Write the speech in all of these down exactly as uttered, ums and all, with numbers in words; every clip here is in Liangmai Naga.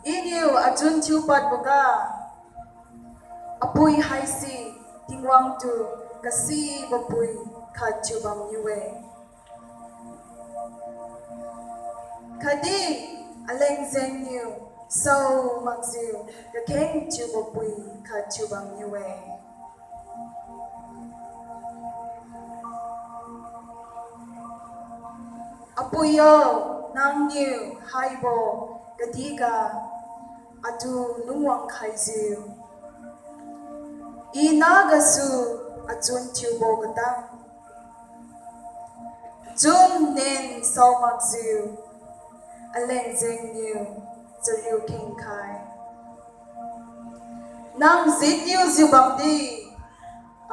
Iniu achun thiupadboga, apui haise Tingwang tu kasibo pui khat thiubamniu-e. Khatdi aleng jengniu saomakjiu kakheng thiubo pui khat thiubamniu-e. Apui yo, nangniu haibo kadihga atu lungwang khaijiu, i nagasu achun thiubo katang chun nen saomakjiu, aleng jengniu chariu khengkhai. Nang jiniujiu bamdi,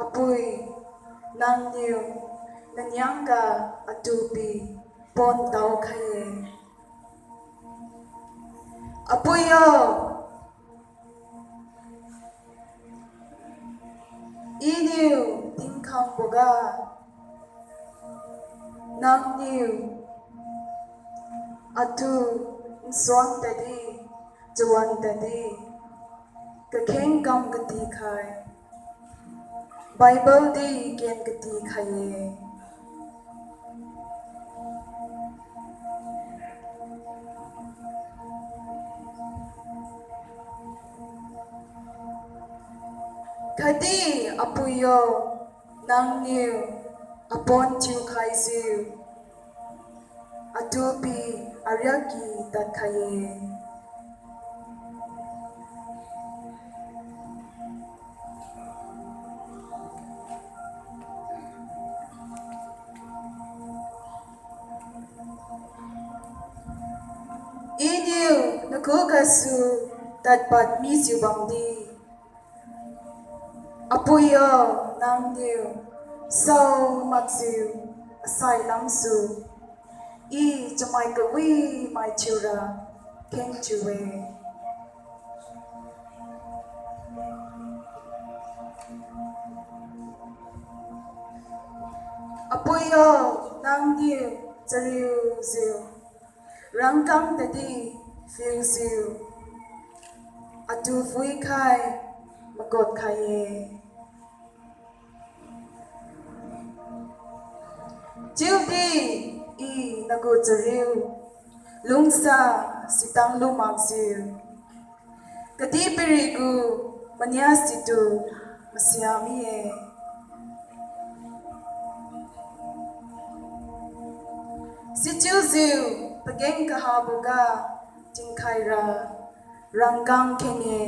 apui, nangniu naniangga atu pi pon daokhai-e. Apui yo, iniu tingkhangboga, nangniu atu nsuang tadi, chawan tadi, kakheng kam katikhai, Bible di ken katikhai-e. Khatdi apui yo, nangniu apon thiukhaijiu, atu pi ariakky tadkhai-e. Iniu nakhugasu tadpad mijiu bamdi, apui yo, nangniu saomakjiu asai lamsu, i chamai kawi mai thiura kheng thiu-e. Apui yo, nangniu chariujiu, rangkang tadi phiujiu, atu phuikhai magot khai-e. Chiudi i nagu chariu lungsa sitang lumakjiu, kadihpiri gu mania situ masia mi-e. Sichiujiu pageng kahaboga tingkhaira rangkang kheng-e.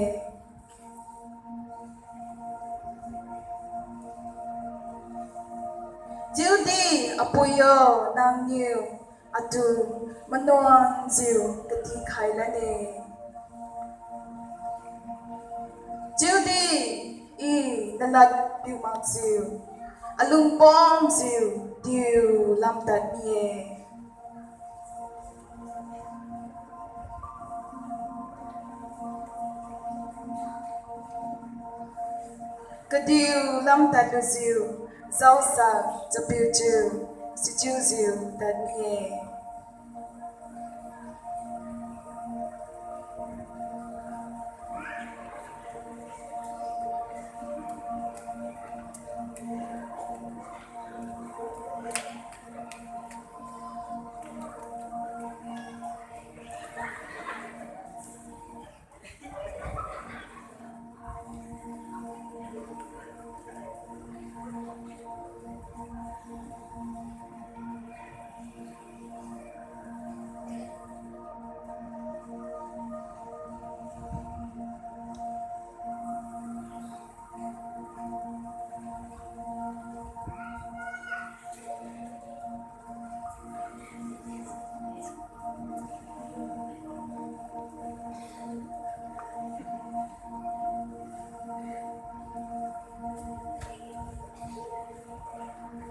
Chiudi apui yo, nangniu atu manuanjiu katikhai lane. Chiudi i nalad piu makjiu, alung pomjiu diu lamtad mi-e. Kadiu lamtad lujiu, jaosa chapiu chiu, sichiujiu tad mi-e.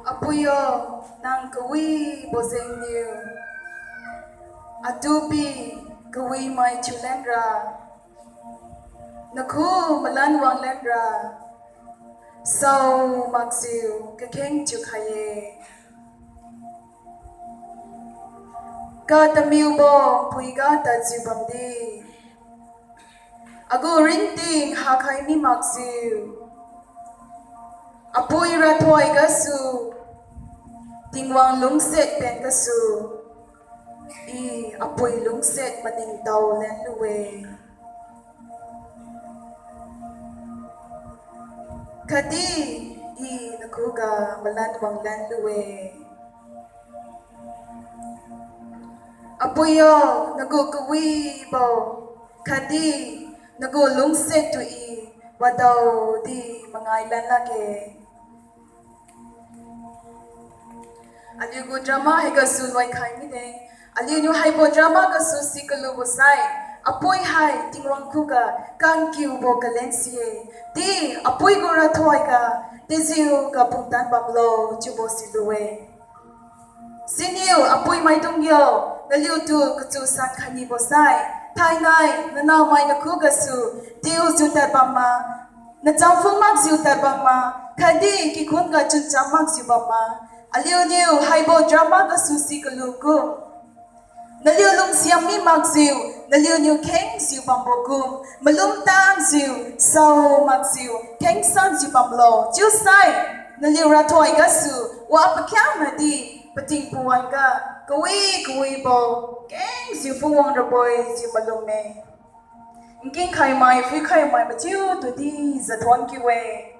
Apui yo, nang kawibo jengniu atu pi kawimai thiu lenra, nakhu malan wang lenra, sao makjiu kakheng thiukhai-e. Katamiubo phuiga tadjiu bamdi, Agu ringting hakhai mi makjiu, apui rathoi gasu, Tingwang lungsiat pen gasu, I apui lungsiat maningtao lanlu-e. Khatdi I nakhuga malan wang lanlu-e. Apui yo, nagu kawibo khatdi nagu lungsiat tu I wadaodi mangai lan lakge. Aliugu drama haigasu loikhai mide. Aliuniu haibo drama gasu si kalubo sai, apui hai Tingwang khuga kangkiubo kalen si-e. Di apui gu rathoiga dejiuga pumtan bamlo chiubo silu-e. Siniu apui maidung yo, naliutu kachu san khai nibo sai, thainai nanaomai nakhugasu diujiu tad bamma, nacham phung makjiu tad bamma, khatdi kikhun ga chuncham makjiu bamma, aliuniu haibo drama gasu si kalu kum, naliu lungsiam mi makjiu, naliuniu khengjiu bambo kum, malum tangjiu, sao makjiu, khengsanjiu bamlo chiusai, naliu rathoi gasu wa pakhiangnadi pating pawan ga kawi kawibo kengjiu phungwang rabo-e chiu malumme. Nking khaimai, phui khaimai mathiu tudi jathuang kiu-e.